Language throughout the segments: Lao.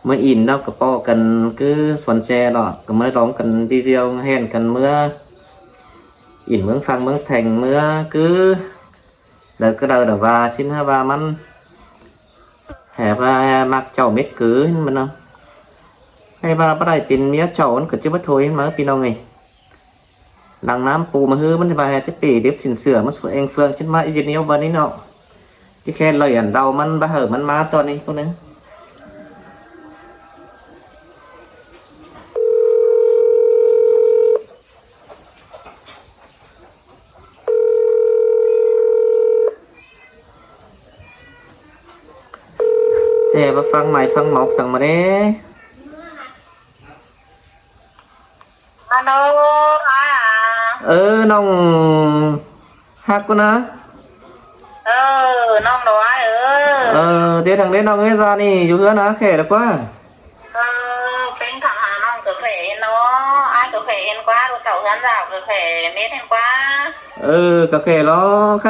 ເມືອອິນເນາະ ກະພໍ້ກັນຄືສວນແຈເນາະ ກະເມືອລອງກັນດີດຽວ ແຮ່ນກັນເມືອອິນເມືອງຟັງເມືອງແທ່ງ ເມືອຄືໃດກະໄດ້ດອກວ່າຊິນຫາວ່າມັນ ແຮ່ວ່າມັກເຈົ້າເມັດກືນມັນເນາະ ໃຫ້ວ່າບໍ່ໄດ້ເປັນເມຍເຈົ້າ ມັນກະຈະມາໂທຍມາ ພີ່ນ້ອງເອີຍ. ຫຼັງນ້ຳປູມາຮື ມັນຊິວ່າໃຫ້ຈະເປເດັບສິນເຊື່ອມາສູ່ເອງເຟືອງ ຊິມາອີເຈນຽວບາດນີ້ເນາະ ຈະແຄ່ເລີຍອັນເດົາມັນ ບໍ່ໃຫ້ມັນມາຕອນນີ້ພຸ້ນນະ. ແຊວ່າຟັງໄມ້ຟັງໝອກສັ່ງມາເດ້. ຮາໂລ ອ້າຍ ເອີ ນ້ອງຮັກກູນະ ເອີ ນ້ອງດອກອ້າຍເອີຍ ເອີ ເຈທັງເດ້ນ້ອງເອີຍ ຊານີ້ຢູ່ເຮືອນນະ ແຂດກວ່າ ເອີ ເປັນຖາມຫານ້ອງກະແຂເຫັນເນາະ ອ້າຍກະແຂເຫັນກວ່າ ລູກເຕົ້າເຮືອນລາວກະແຂເມັດເຫັນກວ່າ ເອີ ກະແຂລໍ ໄຄ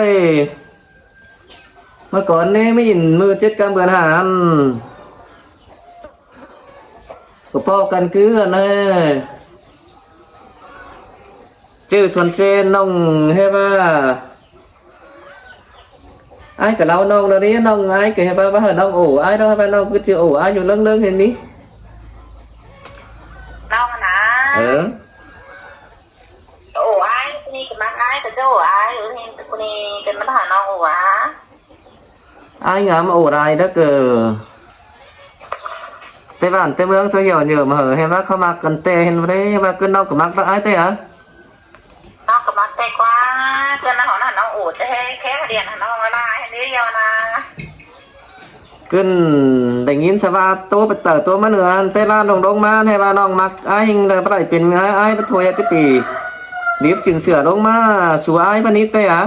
ເມື່ອກ່ອນນີ້ ມື້ເຈັດກາມເດືອນຫ້າ ກະພໍ້ກັນຄືກັນເອີຍ ຈື່ສວນເຊນນ້ອງແຮວ່າ ອ້າຍກະເລົ່ານ້ອງແລ້ວເດ້ ນ້ອງ ອ້າຍກະແຮວ່າວ່າໃຫ້ນ້ອງໂອ້ອ້າຍ ນ້ອງແຮວ່ານ້ອງຄືຊິໂອ້ອ້າຍຢູ່ເລິງໆ ເຫັນນີ້ ນ້ອງນະ ເອີ ໂອ້ອ້າຍ ຜູ້ນີ້ກະມັກອ້າຍ ກະໂອ້ອ້າຍ ຜູ້ນີ້ກະມັກຫານ້ອງໂອ້ຫວາ ອ້າຍງາມໂອ້ຫຼາຍເດີ ແຕ່ບ້ານແຕ່ເມືອງຊະຫຽວເຫຍີມເຫີ ເຫັນວ່າເຂົາມັກກັນແຕ່ ເຫັນບໍ່ໄດ້ວ່າກຶ້ນນ້ອງກະມັກດອກອ້າຍແຕ່ອະ ນ້ອງກະມັກແຕ່ກວ່າ ກຶ້ນນ້ອງຫັ້ນນ້ອງໂອ້ແຕ່ແທ້ ແຄ່ລຽນຫັ້ນນ້ອງລະລາຍຫັ້ນເດ ດຽວນະ ກຶ້ນໄດ້ຍິນຊະວ່າໂຕໄປເຕີໂຕມາເໜືອ ແຕ່ລານລົງໆມາ ແທ້ວ່ານ້ອງມັກອ້າຍ ແຮ່ງບໍ່ໄດ້ເປັນອ້າຍ ອ້າຍປະໂທຍາຕິປີ ດິບສິນເຊື່ອລົງມາສູ່ອ້າຍປານນີ້ແຕ່ອະ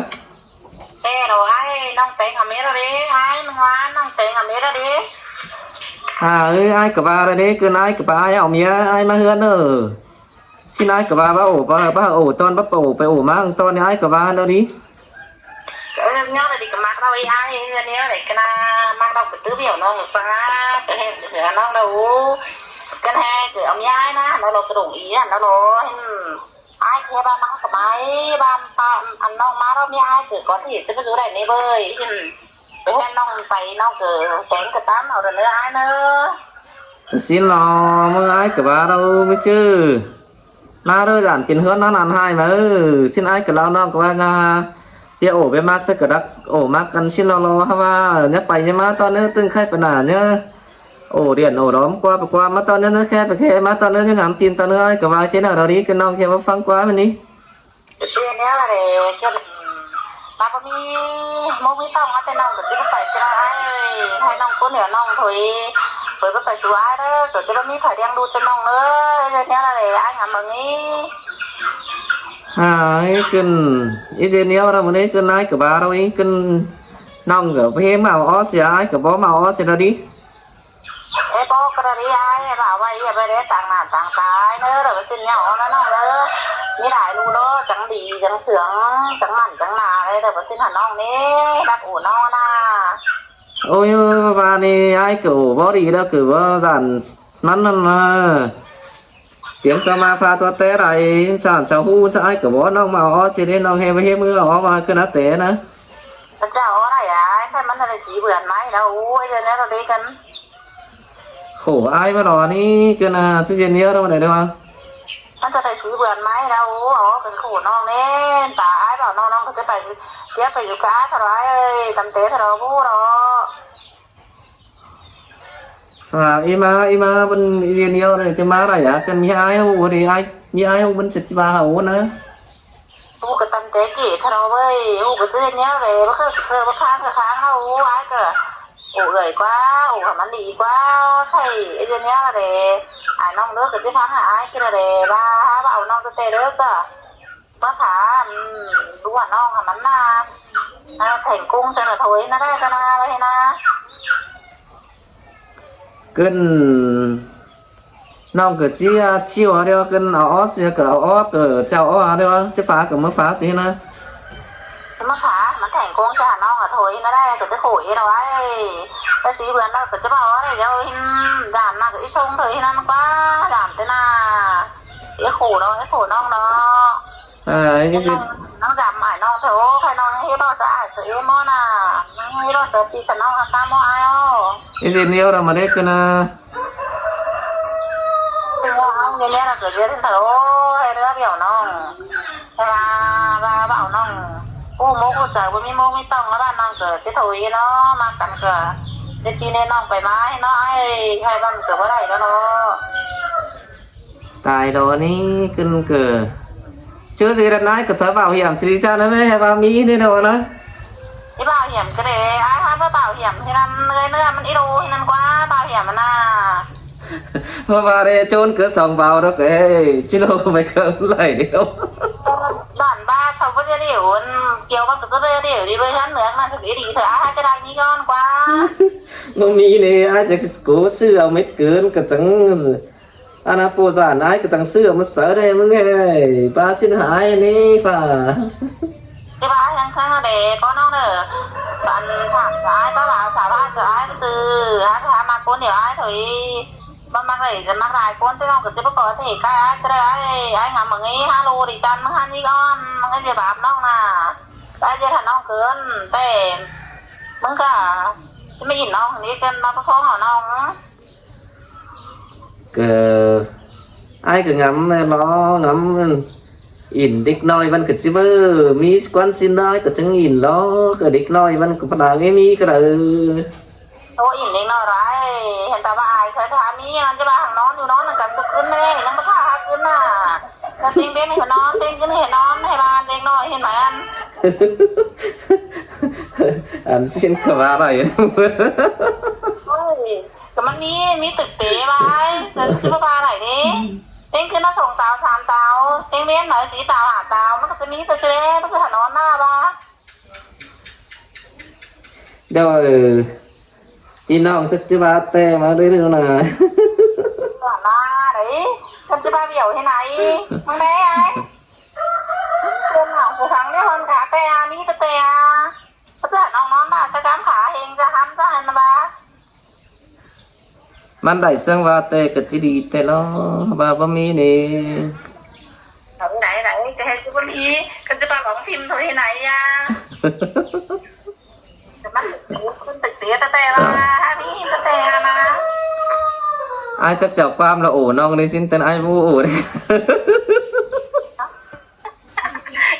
ແຕ່ລະອ້າຍ ນ້ອງແຕງຫາເມຍລະເດ ອ້າຍ ມັນວ່ານ້ອງແຕງຫາເມຍລະເດ ຫາເອີຍ ອ້າຍກະວ່າລະເດ ກຶ້ນອ້າຍກະປະອ້າຍເອົາເມຍອ້າຍມາເຮືອນເດີ ຊິນອ້າຍກະວ່າ ວ່າໂອ້ ວ່າ ວ່າໂອ້ຕອນ ວ່າໂອ້ໄປໂອ້ມາຕອນນີ້ ອ້າຍກະວ່າລະເດ ເອີ ຍອມລະເດ ກະມັກລາວເອງ ອ້າຍ ເຮືອນແນວໃດກະນາ ມັກລາວກະຕື້ບຽວນ້ອງປາ ກະແຮງເຮືອນ້ອງລາວ ກະແຮງກະເອົາເມຍອ້າຍມາ ລາວກະດົງອີຫັ້ນລາວ ເຫັນ ອ້າຍແຄ່ບ້ານນາກະໄມ ບ້ານ ບ້ານ ອັນນ້ອງມາລອບເມຍອ້າຍເກີດກ່ອນທີ່ຈະໄປສູ່ໄດ້ເນເວີຍ ໄປແຮ່ນນ້ອງໄປ ນ້ອງເກີດແສງກະຕັນເອົາເດີອ້າຍເນີ ຊິນລອ ເມື່ອອ້າຍກະວ່າລາວມີຊື່ ນາເດີ ຢ້ານເປັນເຮືອນນານອັນຫາຍມາເອີ ຊິນອ້າຍກະລາວ ນ້ອງກະວ່ານາ ເປັນໂອເປັນມັກ ແຕ່ກະດັກໂອມັກກັນ ຊິນລອ ເຮົາວ່າ ຢ່າໄປຢ່າມາ ຕອນເນີ ຕຶງໄຄປະໜາເນີ ໂອດຽນໂອດອມ ກວ່າໄປກວ່າມາ ຕອນເນີ ແຄ່ໄປແຄ່ມາ ຕອນເນີ ງາມຕີນ ຕອນເນີ ອ້າຍກະວ່າ ຊິນລອ ດີກະນ້ອງ ເຮັດໃຫ້ຟັງກວ່າມັນນີ້ ເປັນແນວໃດ ເປັນ ລາວບໍ່ມີໝູ່ມີຕ້ອງ ມາແຕ່ນ້ອງກະຊິບໍ່ໄປຊິລະ ອ້າຍເອີຍ ໃຫ້ນ້ອງຄົນດຽວ ນ້ອງຖອຍ ຖອຍໄປສູ່ອ້າຍເດີ ກະຈະບໍ່ມີໃຜລ້ຽງດູຈະນ້ອງເອີຍ ເຮັດແນວໃດ ອ້າຍຫາເບິ່ງນີ້ ຫາຍ ກຶ້ນ ອີເຈນຽວລະມື້ນີ້ ກຶ້ນນາຍກະບາລະອີ ກຶ້ນ ນ້ອງກະເພມາເອົາອອດເສຍ ອ້າຍກະບໍ່ມາເອົາອອດເສຍລະດີ ເອ ບອກກະດາດີອ້າຍ ລາວໄວ້ຢ່າໄປເດ້ ຕາງໜ້າຕາງຕາເດີ ລະບໍ່ຊິນຍາວອອກນະນ້ອງເດີ ມີຫຼາຍລູກໂລດ ຈັ່ງດີຈັ່ງເຊື່ອງ ຈັ່ງໝັ້ນຈັ່ງໜາເດີ ລະບໍ່ຊິນຫານ້ອງເດ້ ຮັກໂອນ້ອງນະ ໂອ້ຍ ວ່ານີ້ອ້າຍກະໂອບໍ່ດີເດີ ກະວ່າຊັ້ນ ມັນນັ້ນນະ ຕຽມຕົວມາຟາຕົວແຕ່ໃດ ສານສາວຮູ້ສະອ້າຍກະບໍ່ ນ້ອງມາເອົາອອດຊິເດ້ ນ້ອງແຮ່ບໍ່ເຮັດມືເອົາອອກມາຄືນະແຕ່ນະ ພະເຈົ້າເອົາໄດ້ອ້າຍ ແຕ່ມັນໄດ້ສີ່ເດືອນມາແລ້ວ ໂອ້ຍ ເດືອນແລ້ວເດ້ກັນ ໂຫ ອ້າຍມາດອກນີ້ກະນາ ຊິເຢັນເຍອະແລ້ວ ໄດ້ວ່າ ມັນຈະໄດ້ສີ່ເດືອນມາແລ້ວ ເອົາເປັນຄູ່ນ້ອງແນ່ ຕາອ້າຍບອກນ້ອງ ນ້ອງກະຈະໄປ ເສຍໄປຢູ່ກະອ້າຍ ຖ້າວ່າອ້າຍເອີຍ ຕຳແຕ່ຖ້າວ່າບໍ່ດອກ ຝາກອີ່ມາ ອີ່ມາ ມັນເຢັນຍອດເລີຍ ຈະມາໄດ້ອະ ຄັນມີອ້າຍຮູ້ເດ້ ອ້າຍ ມີອ້າຍຮູ້ມັນຊິວ່າເຮົານະ ຮູ້ກະຕຳແຕ່ເກດເຮົາເວີຍ ຮູ້ກະເຕືອນແນວໃດ ບໍ່ເຄີຍ ເຄີຍບໍ່ຄ້າງກະຄ້າງເຮົາ ອ້າຍກະ ໂອ້ເອື້ອຍກວ່າ ໂອ້ໃຫ້ມັນດີກວ່າ ໃຜເຮັດແນວໃດ ອ້າຍນ້ອງເລີກກະຊິຟັງໃຫ້ອ້າຍຄິດແນວໃດ ວ່າ ວ່າເອົານ້ອງແຕ່ເລີກກະ ພາສາ ອືມ ດູວ່ານ້ອງຫັ້ນນະ ແຂງກົງແຕ່ລະໂຖຍນະໄດ້ກະນາໄວ້ນະ ກຶ້ນ ນ້ອງກະເຈຍຊິວເດີ ກຶ້ນເອົາອອກຊິກະເອົາອອກ ເອີ ເຈົ້າອອກເດີ ຈະຝາກກະມາຝາກຊິນະ ມາຝາກ ມັນແຂງກົງຈະຫານ້ອງລະໂຖຍນະໄດ້ ກະຈະໂຂຍເຮັດເອົາໄວ້ ແຕ່ຊິເບືອນລະກະຈະບໍ່ເອົາໄດ້ ດຽວເຫັນ ຢ້ານນະກະ ສົ່ງເທື່ອນັ້ນກວ່າ ຢາມແຕ່ໜ້າ ເອໂຄເນາະ ເອໂຄນ້ອງເນາະ. ເອີ ເຮັດ ນ້ອງ ນ້ອງຈຳອ້າຍນ້ອງເຖາະ ໂອ້ ໃຜນ້ອງເຮັດບໍ່ສະອາດເສຍເອໝໍນ່າ ນ້ອງເຮັດບໍ່ເສຍປີສະນ້ອງຮັກຕາໝໍອ້າຍເອົາ ເຮັດເຮັດແນວລະມາເດັກກະນາ ເຮັດແນວເຮົາເຮັດແນວລະເກີດເຮັດເຖາະ ໂອ້ ໃຫ້ເຫຼືອດຽວນ້ອງ ແຕ່ວ່າ ວ່າ ວ່າເອົານ້ອງ ຮູ້ມົກຮູ້ໃຈ ບໍ່ມີມົກມີຕ້ອງ ລະບ້ານນ້ອງເກີດຊິໂທອີເນາະ ມັກກັນກະເຮັດປີແນ່ນ້ອງໄປມາໃຫ້ນ້ອງ ອ້າຍ ໃຫ້ມັນກະບໍ່ໄດ້ແລ້ວເນາະ. ຕາຍດອກອັນນີ້ ຂຶ້ນເກີ ເຈີຊິເຮັດອັນໃດກະສາວບ່າວຫຽມຊິລິຈານນັ້ນແຫຼະ ວ່າມີແນ່ນອນນະ ອີບ່າວຫຽມກະເດ ອ້າຍພາບ່າວຫຽມໃຫ້ນຳເອື້ອຍເນື້ອມັນອີໂລໃຫ້ນັ້ນກວ່າ ບ່າວຫຽມຫັ້ນນະ ເພາະວ່າເດໂຈນເກີດສອງບ່າວດອກເອີຍ ຈິໂລໄປເກີດໄຫຼດຽວ ບ້ານບ້ານເຂົາບໍ່ໄດ້ດຽວ ອັນ ກ່ຽວມັນກະບໍ່ໄດ້ດຽວ ດີເວີຍເໜືອມັນກະດີເທື່ອ ອ້າຍຈະໄດ້ມີຍ້ອນກວ່າ ບໍ່ມີເດ ອ້າຍຈະໂກຊື້ເອົາເມັດເກີນກະຈັ່ງ ອັນນະ ໂປສານອ້າຍກະຈັ່ງຊື້ມາໃສ່ໄດ້ ມຶງເອີຍ ປາຊິນຫາຍນີ້ຟ້າ ຊິວ່າຫຍັງຊັ້ນເດ ກໍນ້ອງເດີ ອັນ ຖາມອ້າຍກໍວ່າສາວອ້າຍກໍອ້າຍຊື່ ຫາ ຫາມາຄົນດຽວອ້າຍເທີ ບໍ່ມັກເລີຍ ຈະມັກຫຼາຍຄົນ ແຕ່ນ້ອງກໍຊິບໍ່ຂໍເທກາຍອ້າຍກໍໄດ້ ອ້າຍ ອ້າຍງາມເບິ່ງນີ້ ຮາໂລດີຈັນ ມຶງຫັ້ນນີ້ກ່ອນ ມັນກໍຈະບາບນ້ອງນະ ອ້າຍຈະຖ້ານ້ອງເກີນ ແຕ່ ມຶງກໍ ຈະມາອິນນ້ອງນີ້ເກີນ ມາປະຄອງເອົານ້ອງ. ກະ ອ້າຍກະງຳແມ່ນລະ ງຳ ອິນເດັກນ້ອຍມັນກະຊິເວີ ມີກວນຊິນນ້ອຍກະຈັ່ງອິນລະ ກະເດັກນ້ອຍມັນກະປະດາງເອມີກະດາ ໂອ້ ອິນເດັກນ້ອຍຫຼາຍ ເຫັນແຕ່ວ່າອາຍ ເຄີຍຖາມມີນັ້ນຈະວ່າຫັ້ນນອນຢູ່ ນອນນຳກັນທຸກຄືນແດ່ ຍັງບໍ່ຖ້າຫາຄືນນະ ກະເຕັງເບັນກະນອນ ເຕັງຂຶ້ນໃຫ້ນອນ ໃຫ້ວ່າເດັກນ້ອຍເຫັນໃໝອັນ ອັນຊິນກະວ່າໄດ້ ໂອ້ຍ ກະມັນມີ ມີຕຶກເຕະວ່າອ້າຍ ກະຊິບໍ່ວ່າໄດ້ເດ້ ເຕັງຄືນນະ ສອງຕາວສາມຕາວ ເຕັງເວັນໜ້ອຍສີ່ຕາວຫ້າຕາວ ມັນກະຈະມີແຕ່ແຕ່ ມັນກະຖະໜອນໜ້າວ່າ ໂດຍ ພີ່ນ້ອງ ສັກຈະວ່າແຕ່ມາເລື້ອຍໆນະ ວ່າມາໄດ໋ ສັກຈະວ່າວຽວເຮັດໃດ ມັນແດ່ອ້າຍ ເພິ່ນເອົາຜູ້ຟັງໄດ້ຮອນກະແຕ່ ມີແຕ່ແຕ່ ເພື່ອນ້ອງນອນໜ້າສະກຳຂາເຮັງຈະຫັ້ນຈະຫັ້ນວ່າ ມັນໄດ້ເຊິ່ງວ່າແຕ່ກະຊິດີແຕ່ລະ ວ່າບໍ່ມີນີ້ ເອົາໄດ້ໄດ໋ ຈະເຮັດຄືບໍ່ມີ ກະຈະປາກອງພິມໂທເຮັດໄດ໋ຍາ ຈະມາຂຶ້ນຕຶກເຕະແຕ່ວ່າ ຫາມີແຕ່ນະ ອ້າຍຈັກຈະເອົາຄວາມລະໂອນ້ອງນີ້ ຊິນແຕ່ນອ້າຍບໍ່ໂອເດ້.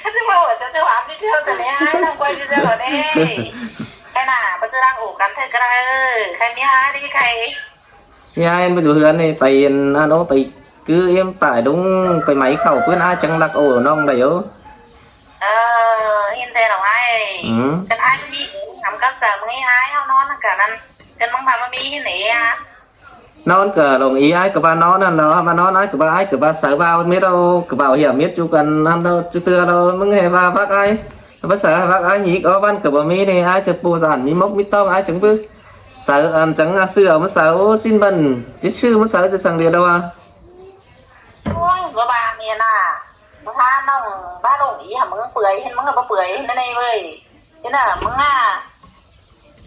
ກະຊິວ່າເຈົ້າຈະຫວານດີເທວແຕ່ແລ້ວ ນ້ອງກ່ອຍຢູ່ເຈົ້າເດ້ ແຄ່ໜ້າບໍ່ຈະລັງໂອກັນເທື່ອກະໄດ້ ເອີ ໃຄມີຫາດີໃຄ ຍາຍມາຢູ່ເຮືອນນີ້ ໄປອັນນັ້ນໂອ ໄປກື້ເອັມປາຍດົງ ໄປໄໝເຂົ້າເພິ່ນ ອ້າຍຈັ່ງລັກໂອນ້ອງໄດ້ໂອ ເອີ ເຫັນແຕ່ລະອ້າຍ ອືມ ຄັນອ້າຍມີຫຳກັບສາມີອ້າຍ ເຮົານອນນຳກັນນັ້ນ ຄັນບາງພາບໍ່ມີເຫັນເດ ນອນກະຫຼົງອີ ອ້າຍກະວ່ານອນນັ້ນເນາະ ມານອນ ອ້າຍກະວ່າ ອ້າຍກະວ່າສາວບ່າວເມັດເອົາ ກະບ່າວຫຽມເມັດຢູ່ກັນນັ້ນເນາະ ຈຸເທື່ອເນາະ ມຶງໃຫ້ວ່າພັກອ້າຍ ພາສາພັກອ້າຍອີກ ເອົາວັນກະບໍ່ມີນີ້ ອ້າຍຈະປູສານ ມີມົກມີຕ້ອງ ອ້າຍຈັ່ງບຶ ສາວອັນຈັ່ງເອົາຊື້ເອົາມາສາວ ໂອ ຊິນບັນ ຈະຊື້ມາສາວຈະສັ່ງເດລະວ່າ ໂອ້ຍ ບໍ່ບາງນີ້ນະ ບໍ່ທານນ້ອງ ບ້າຫຼົງອີ ຫາມຶງເປື່ອຍ ເຫັນມຶງກະບໍ່ເປື່ອຍ ເຫັນແນ່ເວີຍ ນີ້ນະ ມຶງອະ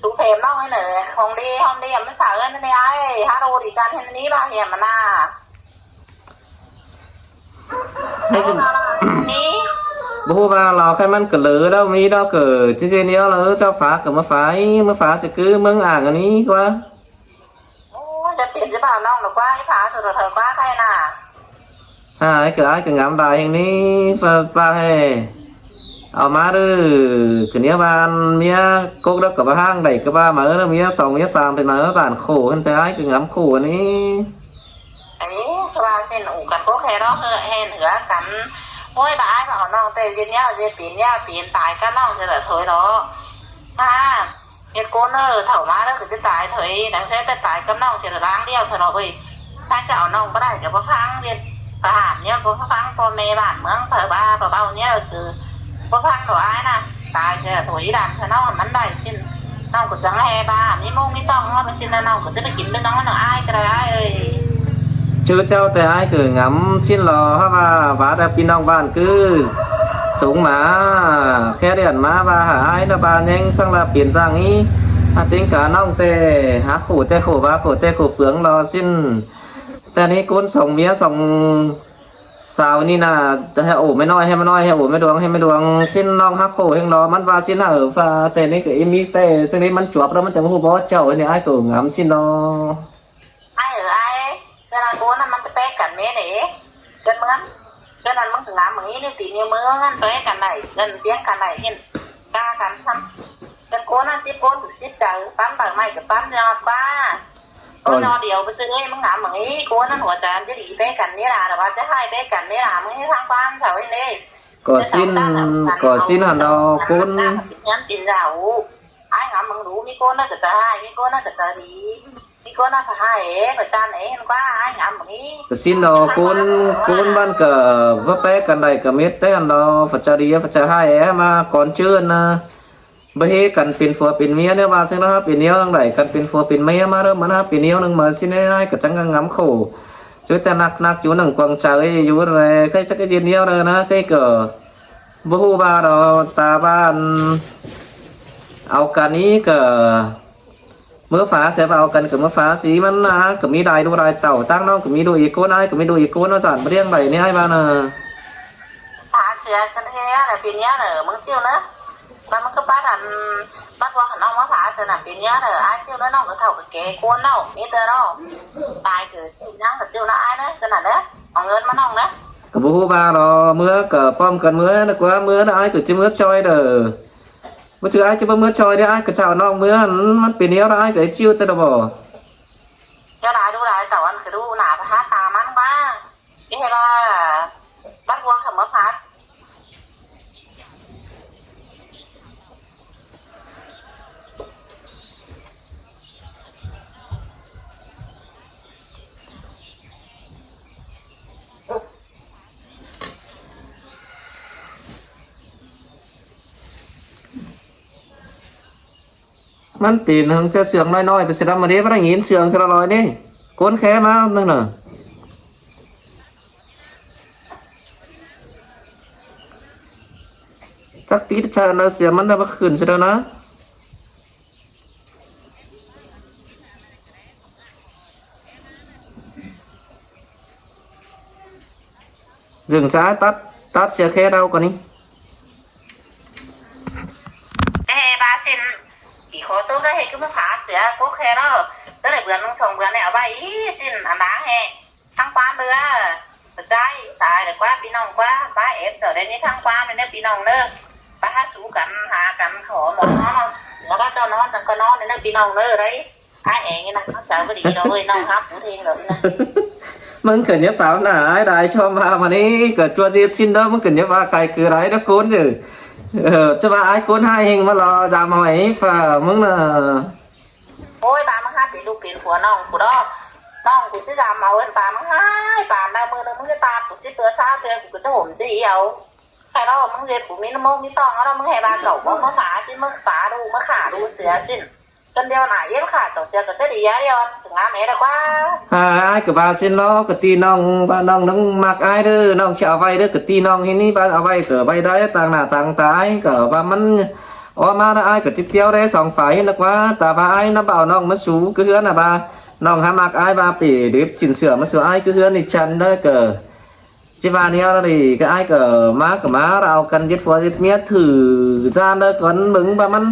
ຕູແພມນ້ອງໃຫ້ເນີ ຂອງດີ ຫອມດີ ມັນສາເອີ້ນໃນອ້າຍ ຮາໂລດີກັນ ເຫັນອັນນີ້ລະ ແຮມມັນນາ ໃຫ້ ນີ້ ບໍ່ຮູ້ວ່າລາວໃຄມັນກະເລີແລ້ວ ມີດອກເກີ ຊິເຈນຽວລະ ເຈົ້າຟ້າກະມາຝາຍ ມາຝາຊິຄືເມືອງອ່າງອັນນີ້ກວ່າ ໂອ້ຍ ຈະເປັນຈະບາບນ້ອງດອກກວ່າ ອີ່ຜາ ເຖິງເຖິງກວ່າໃຄນະ ອ້າຍກະ ອ້າຍກະງາມຫຼາຍແຫ່ງນີ້ ປາ ປາແຮ ເອົາມາເດີ ກະເນຍວ່າເມຍກົກດອກກະບໍ່ຮ່າງໃດກະວ່າມາເດີ ເມຍສອງເມຍສາມເປັນມາເດີ ສານໂຄຫັ້ນແຕ່ ອ້າຍກະງາມໂຄນີ້ ອັນນີ້ຄືວ່າເປັນອູກັນໂຄແຄເນາະ ເຫັນເຫືອກັນ ໂອ້ຍ ບາອ້າຍວ່າເອົານ້ອງແຕ່ເຢັນຍາວເຢັນປີນຍາວປີນຕາຍກະນ້ອງຈະລະໂທຍເນາະ ຫາ ເຮັດໂກນເດີ ເຖົ້າມາແລ້ວກະຈະຕາຍເທີຍ ດັ່ງແທ້ແຕ່ຕາຍກັບນ້ອງເທື່ອລະລາງດຽວເທື່ອເນາະເອີຍ ຖ້າຈະເອົານ້ອງບໍ່ໄດ້ກະບໍ່ຟັງເດັດ ປະຫານແນວບໍ່ຟັງພໍ່ແມ່ບ້ານເມືອງ ເຜີວ່າເບົາແນວຄືບໍ່ຟັງດອກອ້າຍນະ ຕາຍເທື່ອໂຖຍດຳຊະເນາະ ມັນໄດ້ຊິນ ນ້ອງກະຈັ່ງແຮ່ບ້າ ມີມຸ້ງມີຕ້ອງເຮົາໄປຊິນ ນ້ອງກະຊິໄປກິນເປັນນ້ອງນ້ອງອ້າຍກະໄດ້ອ້າຍເອີຍ. ເຈົ້າ ເຈົ້າແຕ່ອ້າຍກະງາມຊິນລະ ຫາວ່າວ່າແຕ່ພີ່ນ້ອງບ້ານຄື ສົ່ງມາແຄ່ເດືອນມາວ່າຫາອ້າຍນະ ບານຍັງສັງລະເປັນສັງອີ ອາຕິງການ້ອງແຕ່ຫາຄູ່ແຕ່ຄູ່ບາຄູ່ແຕ່ຄູ່ເຟືອງລໍຊິນ ແຕ່ນີ້ກູນສອງເມຍສອງສາວນີ້ນາ ແຮໂອແມ່ນ້ອຍ ແຮມານ້ອຍ ແຮໂອແມ່ຫຼວງ ແຮແມ່ຫຼວງ ຊິນນ້ອງຫາຄູ່ແຮງລໍ ມັນວ່າຊິນຫາເອີຟ້າ ແຕ່ນີ້ກໍອີມີແຕ່ ເຊິ່ງນີ້ມັນຈວບແລ້ວ ມັນຈັ່ງຮູ້ບໍ່ເຈົ້າ ອັນນີ້ອ້າຍກໍງາມຊິນນໍ. ອ້າຍເອີຍ ເທື່ອນັ້ນໂກນນັ້ນມັນຈະແປກັນແມ່ເດ້ ເທື່ອເມືອງ ເທື່ອນັ້ນມັນກໍງາມ ບາງທີນິ້ວຕີນນິ້ວມືມັນແປກັນໄດ້ ເອີ້ນຕຽງກັນໄດ້ ເຫັນກາກັນຊັ້ນ ເທື່ອໂກນນັ້ນສິບໂກນສິບໃຈ ປັ້ນໃບໄມ້ກໍປັ້ນຍອດກວ່າ ໂກນຍອດດຽວໄປຊື້ເອີຍ ມັນງາມ ບາງທີໂກນນັ້ນຫົວໃຈມັນຈະດີແປກັນນີ້ລະ ແຕ່ວ່າຈະຮ້າຍແປກັນນີ້ລະ ມຶງເຮັດທາງບ້ານເຂົາເຮັດເດ້ ກໍຊິນ ກໍຊິນຫັ້ນດອກ ໂກນ ເງິນກິນເຫຼົ້າ ອ້າຍງາມເບິ່ງດູ ມີໂກນນັ້ນກໍຈະຮ້າຍ ມີໂກນນັ້ນກໍຈະດີ ມີໂກນນັ້ນກໍຮ້າຍເອ ກໍຈານເອ ເຫັນກວ່າອ້າຍງາມບັກນີ້ ກໍຊິນດອກ ໂກນ ໂກນບ້ານກໍບໍ່ແປກັນໄດ້ ກໍເມັດແຕ່ອັນດອກ ພະເຈົ້າດີພະເຈົ້າຮ້າຍເອ ມາກ່ອນເຈີນນະ ບໍ່ເຮກັນເປັນຜົວເປັນເມຍ ແນວວ່າເຊິ່ງເຮົາເປັນແນວໃດ ກັນເປັນຜົວເປັນເມຍມາເລີ່ມມາເປັນແນວໜຶ່ງມາຊິແນວໃດ ກໍຈັ່ງງາມໂຄ ຈຸແຕ່ໜັກໆ ຢູ່ໜຶ່ງກວາງໃຈຢູ່ແລ ໃກ້ຈັກເຢັນແນວໃດນະ ໃກ້ກໍ ບໍ່ຮູ້ວ່າດອກ ຕາບ້ານເອົາກັນນີ້ກໍເມືອຟ້າ ແຊບເອົາກັນກໍເມືອຟ້າ ສີມັນນະ ກໍມີຫຼາຍລູກຫຼາຍເຕົ້າ ຕ່າງນ້ອງກໍມີລູກອີກຄົນ ອ້າຍກໍມີລູກອີກຄົນ ວ່າຊັ້ນ ບໍ່ລ້ຽງໃດນີ້ອ້າຍວ່ານະ ພາເສືອກັນແທ້ນະ ປີນີ້ເດີ ມຶງຊິວເດີ ມັນ ມັນກໍປານອັນ ມັນວ່າຄັນນ້ອງມາພາເສືອນະ ປີນີ້ເດີ ອ້າຍຊິວເດີ ນ້ອງກໍເຖົ້າກໍແກ່ຄົນເນາະ ມີແຕ່ເນາະ ຕາຍເກີດຊິວຍັງກໍຊິວນະ ອ້າຍເດີ ຊັ້ນນະເດີ ເອົາເງິນມານ້ອງເດີ ກໍບໍ່ຮູ້ວ່າດອກ ເມືອກໍພ້ອມກັນເມືອນະ ກວ່າເມືອນະ ອ້າຍກໍຈະເມືອຊ່ອຍເດີ ບໍ່ຖືອ້າຍຈະບໍ່ເມືອຊ່ອຍເດີ ອ້າຍກໍຈະເອົານ້ອງເມືອ ມັນເປັນແນວໃດ ອ້າຍກໍຊິວແຕ່ດອກບໍ່ ຢ່າຫຼາຍດູຫຼາຍ ຕາວັນກໍດູໜ້າໄປຫາຕາມັນວ່າ ເຮັດໃຫ້ວ່າ ບັດຫວງເຂົາມາພັດ ມັນເປັນຫຍັງເສຍເສືອງນ້ອຍໆ ໄປຊິລຳມາເດ້ ບໍ່ໄດ້ຍິນສຽງເທື່ອລອຍເດ້ ກົນແຄມານັ້ນນະ ຈັກຕິດໃສ່ອັນໃດເສຍ ມັນໄດ້ມາຂຶ້ນຊິແລ້ວນະ. ດຶງສາຍຕັດ ຕັດເສຍແຄດເອົາກ່ອນນີ້ ແຕ່ບາຊິນ ອີຂໍໂຕກະເຮັດຄືມາພາເສືອໂຄແຄເນາະ ຕະໄດ້ເດືອນໜຶ່ງສອງເດືອນແລ້ວ ເອົາໄວ້ອີຊິນອັນດາແຮ ທາງຄວາມເດີ ເຂົ້າໃຈ ຕາຍແລ້ວກວ່າ ພີ່ນ້ອງກວ່າ ມາແອບເຈົ້າໄດ້ໃນທາງຄວາມເດີ ພີ່ນ້ອງເດີ ໄປຫາສູ່ກັນ ຫາກັນ ເຂົ້າໝໍນອນ ແລ້ວເຈົ້ານອນ ຈັ່ງກໍນອນເດີ ພີ່ນ້ອງເດີ ໄດ້ ອ້າຍເອງນີ້ນະ ເຈົ້າບໍ່ດີດອກເອີຍ ນ້ອງຮັບຜູ້ເອງດອກນະ ມຶງກໍຢ່າຟ້າວໜ້າອ້າຍຫຼາຍ ຊອມວ່າມານີ້ ກໍຕົວຊິເຮັດຊິນເດີ ມຶງກໍຢ່າວ່າໄກເກີນຫຼາຍເດີ ໂກນເດີ ເອີ ຈະວ່າອ້າຍໂກນຮ້າຍແຮງມາລໍ ຢາມເອົາໄອ້ຟ້າ ມຶງນະ. ໂອ້ຍ ບາມຶງຫາເປັນລູກເປັນຜົວນ້ອງກູດອກ ນ້ອງກູຊິຢາມເອົາອັນ ບາມຶງຮ້າຍປານໃດ ມື້ໜຶ່ງມຶງຈະຕາດກູຊິເທື່ອຊາວເທື່ອ ກູກໍຈະຫົມຊິເອົາ ແຕ່ລາວວ່າມຶງເຮັດກູມີນ້ຳມູກມີຕອງ ລາວວ່າມຶງໃຫ້ບາເຂົາບໍ່ມາຫາຊິ ມາປາດູ ມາຂ້າດູເສືອຊິ ຈົນດຽວໜ້າເຢັນຂ້າເຈົ້າເສືອກໍຈະດີດຽວ ງາມແອດກວ່າ ອ້າຍກໍວ່າຊິເນາະ ກໍຕິນ້ອງວ່ານ້ອງນັ້ນມັກອ້າຍເດີ ນ້ອງຊິເອົາໄວ້ເດີ ກໍຕິນ້ອງເຮັດນີ້ ບາເອົາໄວ້ກໍໄວ້ໄດ້ ຕ່າງໜ້າຕ່າງຕາ ອ້າຍກໍວ່າມັນ ອອກມາແລ້ວອ້າຍກໍຈິດຕຽວໄດ້ສອງຝ່າຍນະກວ່າ ຕາວ່າອ້າຍນະ ບໍ່ເອົານ້ອງມາສູ່ຄືເຮືອນນະ ວ່ານ້ອງຫາມັກອ້າຍ ວ່າໄປເດັບຊິນເຊື່ອມາສູ່ອ້າຍຄືເຮືອນນີ້ ຊັ້ນເດີ ກໍຊິວ່າແນວໃດ ກໍອ້າຍກໍມາກໍມາ ລະເອົາກັນເຈັດຜົວເຈັດເມຍ ຖືສານເດີ ກ່ອນເບິ່ງວ່າມັນ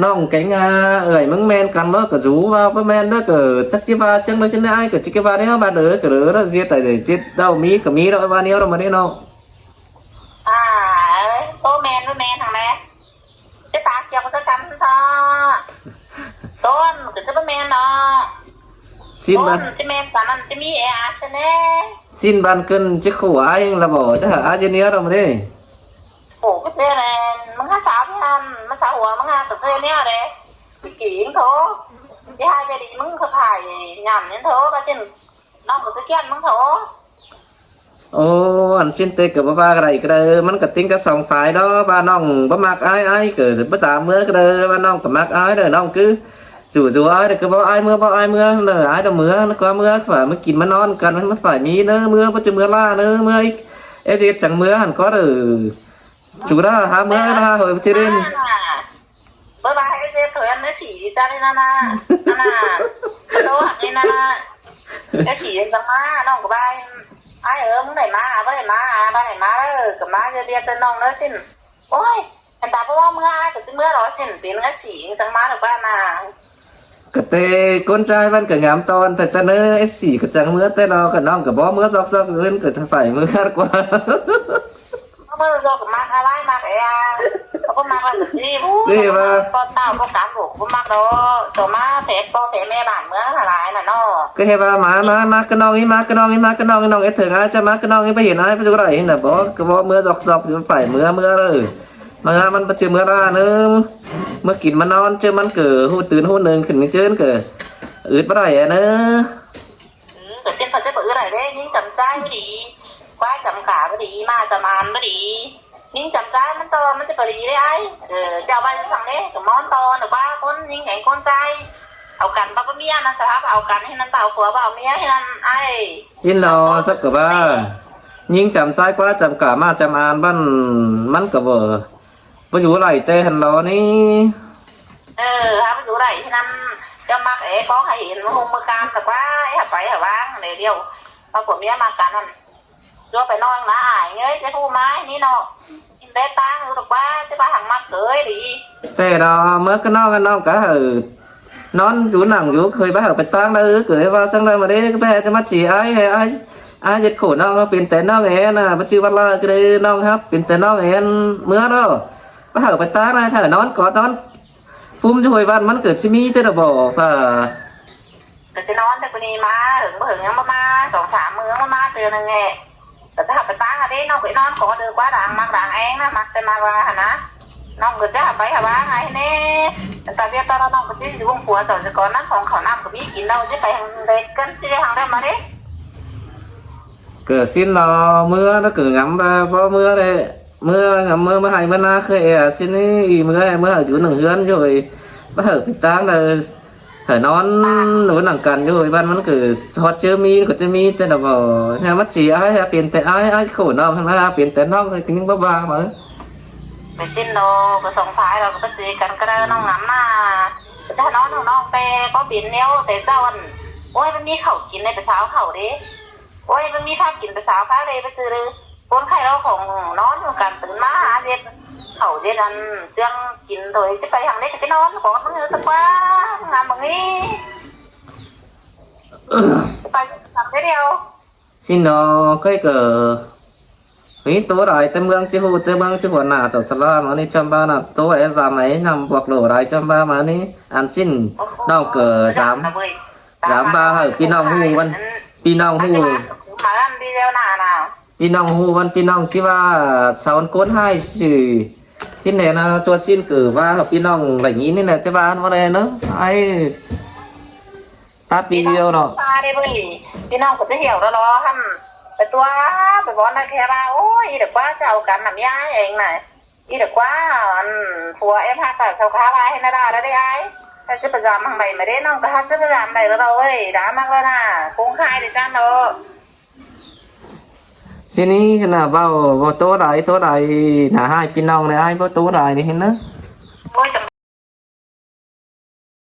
ນ້ອງແກງ ອາ ເອື້ອຍ ມຶງແມ່ນກັນບໍ່ ກໍສູວ່າບໍ່ແມ່ນເດີ ກໍຈັກຊິວ່າຈັ່ງໃດຊັ້ນ ອ້າຍກໍຈັກຊິວ່າແນວ ບາດເດີ ກໍເດີ ເຮັດໃດເຈັດເດົາ ມີກໍມີດອກ ວ່າແນວໃດມານີ້ເນາະ ອາ ໂຕແມ່ນບໍ່ແມ່ນຫັ້ນແຫຼະ ຈະຕາຂຽວຄືກັນເທາະ ໂຕນກໍຈະບໍ່ແມ່ນດອກ ຊິນບານ ໂຕນຊິແມ່ນປານນັ້ນ ຊິມີແອອັດຊະແນ່ ຊິນບານເກີນຈະຄູ່ອ້າຍລະບໍ່ ຈະຫາອ້າຍຈະເນຍດອກມານີ້ ໂອ້ ກໍເທື່ອແຫຼະ ມຶງຫາສາວທີ່ຫັ້ນ ມາສາຫົວ ມຶງຫາກໍເທື່ອແນວເດ້ ຊິກີງໂທ ຊິຫາຈະດີ ມຶງກໍພາຍຫຍ້ຳນີ້ໂທ ວ່າຊິນ ນ້ອງກໍຊິກຽນມຶງເທາະ ໂອ້ ອັນຊິນເຕັກກໍບໍ່ວ່າກໍໄດ້ ກໍໄດ້ ມັນກໍຕິງກັນສອງຝ່າຍເນາະ ວ່ານ້ອງບໍ່ມັກອ້າຍ ອ້າຍກໍບໍ່ສາເມືອກໍໄດ້ ວ່ານ້ອງກໍມັກອ້າຍເດີ ນ້ອງຄື ສູ້ໆ ອ້າຍເດີ ກໍບໍ່ອ້າຍເມືອ ບໍ່ອ້າຍເມືອເດີ ອ້າຍເດີເມືອ ແລ້ວກໍເມືອ ວ່າມາກິນມານອນກັນ ມັນຝ່າຍມີເດີ ເມືອ ບໍ່ຈະເມືອລ້າເດີ ເມືອ ເອເຈັດຈັ່ງເມືອຫັ້ນກໍເດີ ຈູລາຫາເມືອລາເຮີຍຊິເລ່ນ ບໍ່ວ່າໃຫ້ເຮັດເຮັດເຖິງນະ ອີຕາລີນານາ ອັນນ່າ ໂຕຫັກນີ້ນານາ ແຕ່ສີຈັ່ງມາ ນ້ອງກໍວ່າ ອ້າຍເອີ ມຶງໄດ້ມາ ບໍ່ໄດ້ມາ ບໍ່ໄດ້ມາເດີ ກໍມາເດືອນໆ ເດີນ້ອງເດີຊິນ ໂອ້ຍ ອັນຕາບໍ່ວ່າເມືອ ອ້າຍກໍຊິເມືອດອກຊິນ ເປັນກະສີຈັ່ງມາດອກວ່ານາ ກະແຕ່ຄົນຊາຍມັນກະງາມຕອນ ແຕ່ຕະເນີ ເອັດສີ່ ກະຈັ່ງເມືອແຕ່ເນາະ ກະນ້ອງກະບໍ່ເມືອຊອກໆ ເອີ້ນກະໄປເມືອຄັກກວ່າ. ເຮົາບໍ່ຊອກມັກອາໄລມັກແອ ເຮົາບໍ່ມັກລະຊິ ເລີຍວ່າ ຕອນເຊົ້າພວກການໂບກບໍ່ມັກດອກ ຕໍ່ມາແພກພໍ່ແພກແມ່ບ້ານເມືອງຫັ້ນຫຼາຍນະເນາະ ກໍເຮັດວ່າມາ ມາ ມາກະນ້ອງອີ ມາກະນ້ອງອີ ມາກະນ້ອງອີ ນ້ອງເອດເຖິງອ້າຍຈະມາກະນ້ອງອີ ໄປເຫັນອ້າຍໄປຢູ່ໃດຫັ້ນນະ ບໍ່ ກໍບໍ່ເມືອຊອກໆ ໄປເມືອ ເມືອເລີຍ ມາ ມັນບໍ່ເຈີເມືອລາເນີ ເມືອກິນມານອນ ເຈີມັນເກີ ຮູ້ຕື່ນຮູ້ເໜິງຂຶ້ນເຈີນເກີ ອຶດບໍ່ໄດ້ແອເນີ. ອືມ ກໍເປັນໄປຈະບໍ່ອຶດໄດ້ເດ້ ຍິງຈຳຈາຍບໍ່ດີ ຄວາຍຈຳກາບໍ່ດີ ມ້າຈຳອານບໍ່ດີ ຍິງຈຳຈາຍມັນຕໍ່ ມັນຈະບໍ່ດີເດ້ອ້າຍ ເອີ ເຈົ້າວ່າຈັ່ງຊັ້ນເດ້ ກໍມອນຕໍ່ນະວ່າ ຄົນຍິງແຂງຄົນຊາຍ ເອົາກັນບໍ່ ບໍ່ມີອັນນັ້ນສະພາບ ເອົາກັນເຮັດນັ້ນ ເອົາຜົວບໍ່ເອົາເມຍເຮັດນັ້ນອ້າຍ ຊິນລາວສັກກະວ່າ ຍິງຈຳຈາຍ ຄວາຍຈຳກາ ມ້າຈຳອານ ມັນ ມັນກະບໍ່ ບໍ່ຢູ່ໄຫຼແຕ່ຫັ້ນລອນີ້ ເອີ ຫາບໍ່ຢູ່ໄຫຼທີ່ນັ້ນ ເຈົ້າມັກແອກອງໃຫ້ເຫັນມື້ຮຸ່ງມື້ການ ແຕ່ວ່າຫາໄປຫາວາງແດ່ດຽວ ເອົາຜົວເມຍມັກກັນຫັ້ນ ຕົວໄປນອນລະອາຍເອີຍ ຈະຮູ້ມານີ້ເນາະ ກິນແດ່ຕ່າງຢູ່ດອກວ່າ ຈະວ່າຫັງມັກເກີຍດີ ແຕ່ດອກເມື່ອກະນ້ອງ ນ້ອງກະເອີ ນອນຢູ່ນັ່ງຢູ່ ເຄີຍບໍ່ໃຫ້ໄປຕ່າງໃດ ເອີ ເຄີຍວ່າຈັ່ງໃດມາເດ້ ແບຈະມາຊີ້ອ້າຍ ໃຫ້ອ້າຍ ອ້າຍເຮັດໂຂນນ້ອງ ເປັນແຕ່ນ້ອງແອນນະ ບໍ່ຈື່ວ່າລາກະເດ້ ນ້ອງຮັບເປັນແຕ່ນ້ອງແອນ ເມືອເດີ ບໍ່ໃຫ້ໄປຕ່າງໃດ ຖ້ານອນກອດນອນຟຸມຢູ່ຫ້ວຍວັນ ມັນເກີດຊິມີແຕ່ລະບໍ່ ກະຊິນອນແຕ່ມື້ນີ້ມາ ເຫິງບໍ່ເຫິງຍັງບໍ່ມາ ສອງສາມມື້ຍັງບໍ່ມາເທື່ອໜຶ່ງແຫຼະ ກໍຈະຫາໄປຕ່າງອະເດ້ ນ້ອງໄປນອນຂໍເດີກວ່າດາງມັກດາງແອງນະ ມັກແຕ່ມັກວ່າຫັ້ນນະ ນ້ອງກໍຈະຫາໄປຫາວ່າໄງແນ່ ແຕ່ວຽກຕອນນ້ອງກໍຊິຢູ່ວງຜົວເຈົ້າສະກ່ອນນະ ຂອງເຂົ້ານ້ຳກໍມີກິນ ເຮົາຊິໄປທາງໃດກັນ ຊິໄດ້ທາງໃດມາເດ້ ກໍຊິນລາວເມືອນະ ກໍງຳວ່າພໍເມືອແລ້ວ ເມືອງຳເມືອມາໃຫ້ມານາ ຄືແອຊິນນີ້ ເມືອ ເມືອຢູ່ໜຶ່ງເຮືອນຢູ່ ບໍ່ໃຫ້ໄປຕ່າງໃດ ໃຫ້ນອນຢູ່ນຳກັນຢູ່ ບ້ານມັນກໍຮອດເຈີມີກໍຈະມີແຕ່ລະບໍ່ ແທ້ມັນຊິອ້າຍ ເປັນແຕ່ອ້າຍ ອ້າຍໂຄນ້ອງຫັ້ນນະ ເປັນແຕ່ນ້ອງກໍຍັງບໍ່ວ່າມາ ໄປສິ້ນດອກ ໄປສອງພາຍດອກ ໄປເຈກັນກໍໄດ້ນ້ອງງາມນາ ຈະນອນຂອງນ້ອງແຕ່ກໍເປັນແນວແຕ່ເຈົ້າ ອັນ ໂອ້ຍ ມັນມີເຂົ້າກິນໄດ້ໄປຊາວເຂົ້າເດ້ ໂອ້ຍ ມັນມີພາກິນໄປຊາວພາເດ້ ໄປຊື້ເດີ ຄົນໄຂ້ລາວຂອງນອນຢູ່ກັນ ຕື່ນມາຫາເຮັດເຂົ້າເຮັດອັນເຄື່ອງກິນ ໂດຍຈະໄປທາງໃດກໍໄປນອນ ຂໍກັບມື້ຕະກວ່າງາມບັງນີ້ ໄປນຳໄດ້ດຽວ ຊິນດອກ ຂ້ອຍກໍມີໂຕຫຼາຍແຕ່ເມືອງຈິຮູ້ ແຕ່ເມືອງຈິຫົວໜ້າເຈົ້າສະຫຼາມ ອັນນີ້ຈຳບ້ານນະ ໂຕໄອ້ສາມໄອ້ນຳພວກໂລຫຼາຍຈຳບ້າມານີ້ ອັນຊິນ ໂອ້ໂຫ ນ້ອງກໍສາມ ສາມວ່າໃຫ້ພີ່ນ້ອງຮູ້ວັນ ພີ່ນ້ອງຮູ້ ມາລຳດີແລ້ວນະນະ ພີ່ນ້ອງຮູ້ວັນ ພີ່ນ້ອງທີ່ວ່າສາວໂກນຮ້າຍຊື່ ທີ່ແນ່ນະ ຕົວຊິນຄືວ່າພີ່ນ້ອງໄດ້ຍິນນີ້ແຫຼະ ຈະວ່າບໍ່ໄດ້ເນາະ ໄອ້ ຕາປີດຽວເນາະ ຕາໄດ້ເບິ່ງນີ້ ພີ່ນ້ອງກໍຈະຫ່ຽວລໍໆຫັ້ນ ໄປຕົວະ ໄປວອນນະແຄ່ວ່າ ໂອ້ຍ ອີດກວ່າຈະເອົາກັນນຳຍາຍເອງນະ ອີດກວ່າ ອັນ ຜົວແອບຮັກກະເຊົາຄາວາຍໃຫ້ນະດາລະໄດ້ອາຍ ແຕ່ຈະໄປຢາມທາງໃດມາເດ້ ນ້ອງກໍຫາຈະໄປຢາມໃດລະເນາະເວີຍ ດາມັກລະນະ ຄົງຄາຍເດ້ຈັນເນາະ. ຊິນີ້ຂະໜາດເວົ້າບໍ່ໂຕໃດໂຕໃດນະ ຮ້າຍພີ່ນ້ອງເລີຍ ອ້າຍບໍ່ໂຕໃດນີ້ເຫັນເນາະ ໂອ້ຍ ກໍ